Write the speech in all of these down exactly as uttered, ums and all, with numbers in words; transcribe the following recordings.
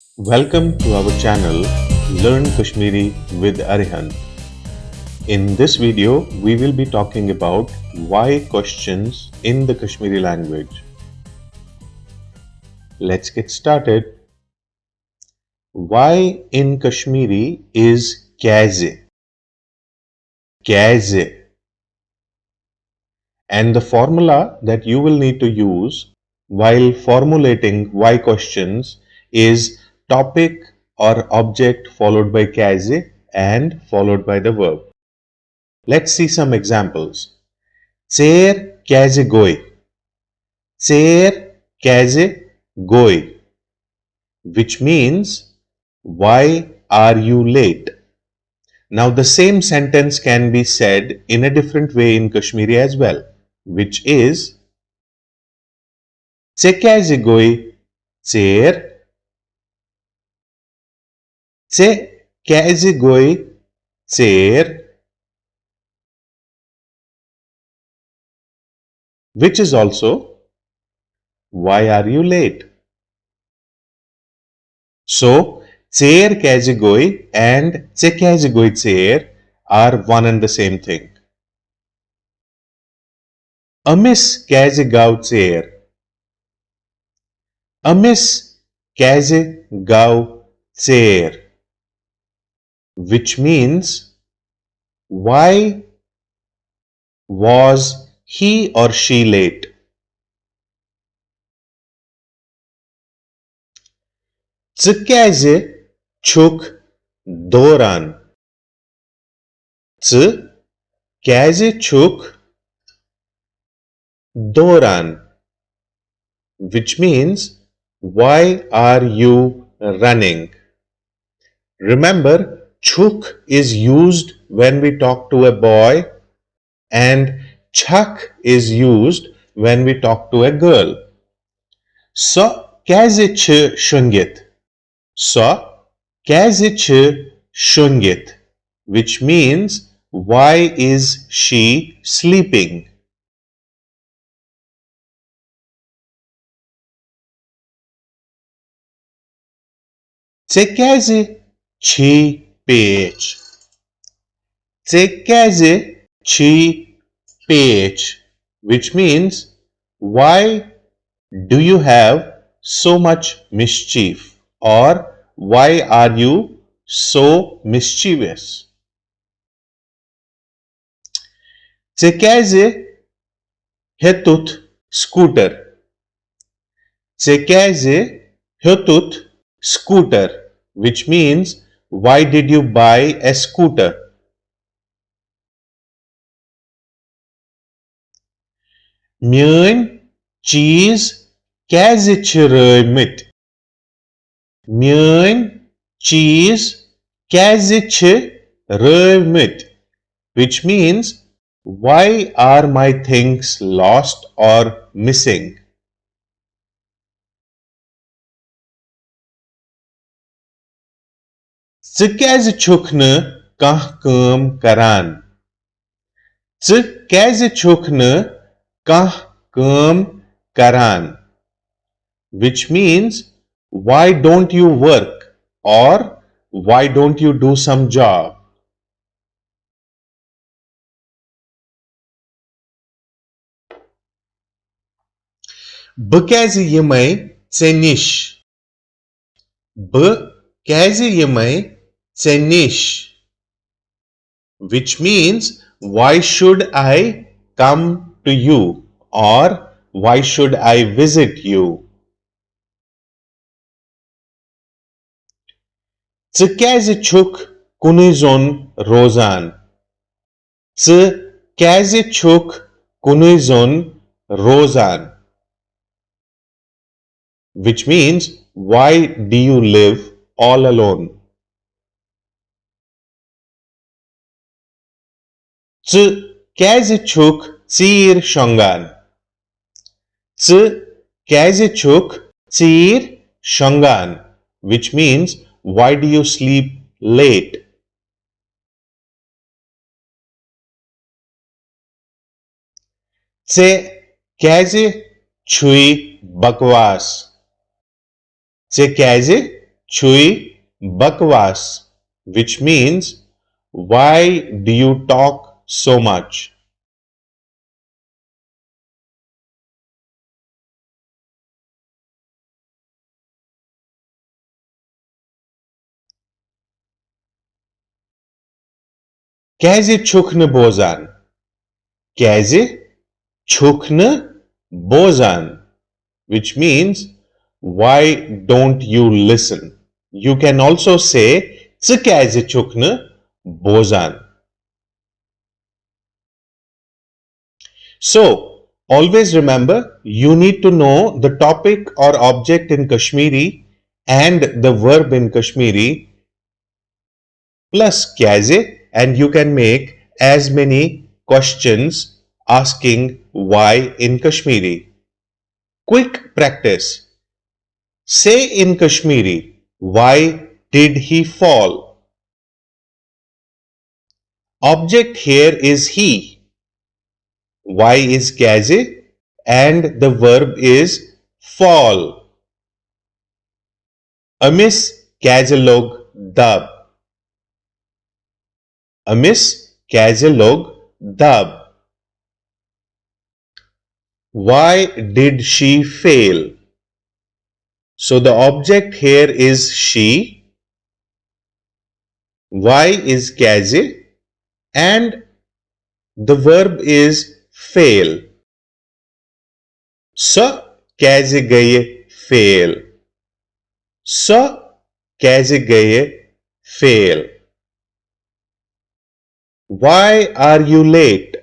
Welcome to our channel Learn Kashmiri with Arihant. In this video, we will be talking about why questions in the Kashmiri language. Let's get started. Why in Kashmiri is کیازِ. کیازِ. And the formula that you will need to use while formulating why questions is topic or object followed by کیازِ and followed by the verb. Let's see some examples. ژیر کیازِ گوٚے؟ ژیر کیازِ گوٚے؟ Which means, why are you late? Now, the same sentence can be said in a different way in Kashmiri as well, which is, ژےٚ کیازِ گوٚے ژیر؟ ژےٚ کیازِ گوٚے ژیر؟ Which is also, why are you late? So, ژیر کیازِ گوٚے and ژےٚ کیازِ گوٚے ژیر are one and the same thing. أمِس کیازِ گوٚو ژیر؟ أمِس کیازِ گوٚو ژیر؟ Which means, why was he or she late? ژٕ کیازِ چھُکھ دوران؟ ژٕ کیازِ چھُکھ دوران؟ Which means, why are you running? Remember, چھُکھ is used when we talk to a boy and چھَکھ is used when we talk to a girl. سۄ کیازِ چھِ شۄنٛگِتھ؟ سۄ کیازِ چھِ شۄنٛگِتھ؟ Which means, why is she sleeping? ژےٚ کیازِ چھی پیچ؟ ژےٚ کیازِ چھی patch? Which means, why do you have so much mischief? Or why are you so mischievous? ژےٚ کیازِ ہیوٚتُتھ scooter؟ ژےٚ کیازِ ہیوٚتُتھ scooter? Which means, why did you buy a scooter? میٲنۍ چیز کیازِ چھِ رٲومٕتۍ؟ میٲنۍ چیز کیازِ چھِ رٲومٕتۍ؟ Which means, why are my things lost or missing? ژٕ کیازِ چھُکھ نہٕ کانٛہہ کٲم کران؟ ژٕ کیازِ چھُکھ نہٕ کانٛہہ کٲم کران؟ Which means, why don't you work? Or why don't you do some job? بہٕ کیازِ یِمے ژےٚ نِش؟ بہٕ کیازِ یِمے ژےٚ نِش؟ Which means, why should I come to you? Or why should I visit you? ژٕ کیازِ چھُکھ کُنُے زوٚن روزان؟ ژٕ کیازِ چھُکھ کُنُے زوٚن روزان؟ Which means, why do you live all alone? ژٕ کیازِ چھُکھ ژیٖرۍ شۄنٛگان؟ ژٕ کیازِ چھُکھ ژیٖرۍ شۄنٛگان؟ Which means, why do you sleep late? ژےٚ کیازِ چھُے بکواس؟ ژےٚ کیازِ چھُے بکواس, which means, why do you talk so much? کیازِ چھُکھ نہٕ بوزان؟ کیازِ چھُکھ نہٕ بوزان, which means, why don't you listen? You can also say, ژٕ کیازِ چھُکھ نہٕ بوزان? So, always remember, you need to know the topic or object in Kashmiri and the verb in Kashmiri, plus کیازِ, and you can make as many questions asking why in Kashmiri. Quick practice. Say in Kashmiri, why did he fall? Object here is he. Why is کیازِ, and the verb is fall. أمِس کیازِ لوٚگ دب؟ أمِس کیازِ لوٚگ دب؟ Why did she fail? So the object here is she. Why is کیازِ, and the verb is fail. سۄ کیازِ گٔیہِ fail؟ سۄ کیازِ گٔیہِ fail? Why are you late?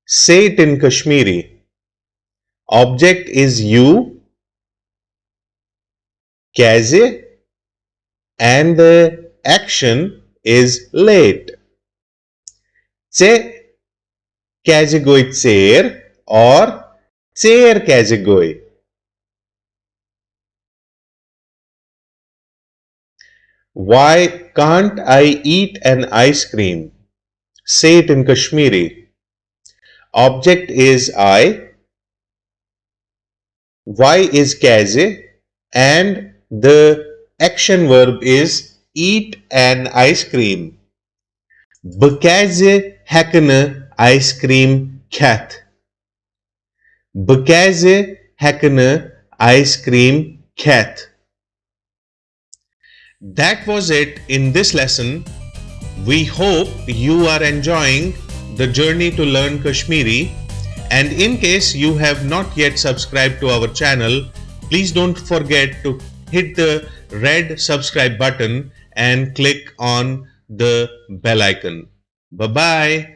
Say it in Kashmiri. Object is you, کیازِ, and the action is late. ژےٚ کیازِ گوٚے ژیر, or ژیر کیازِ گوٚے؟ Why can't I eat an ice cream? Say it in Kashmiri. Object is I. Why is کیازِ, and the action verb is eat an ice cream. بہٕ کیازِ ہیٚکہٕ نہٕ ice cream کھٮ۪تھ؟ بہٕ کیازِ ہیٚکہٕ نہٕ ice cream کھٮ۪تھ؟ That was it in this lesson. We hope you are enjoying the journey to learn Kashmiri. And in case you have not yet subscribed to our channel, please don't forget to hit the red subscribe button and click on the bell icon. Bye bye.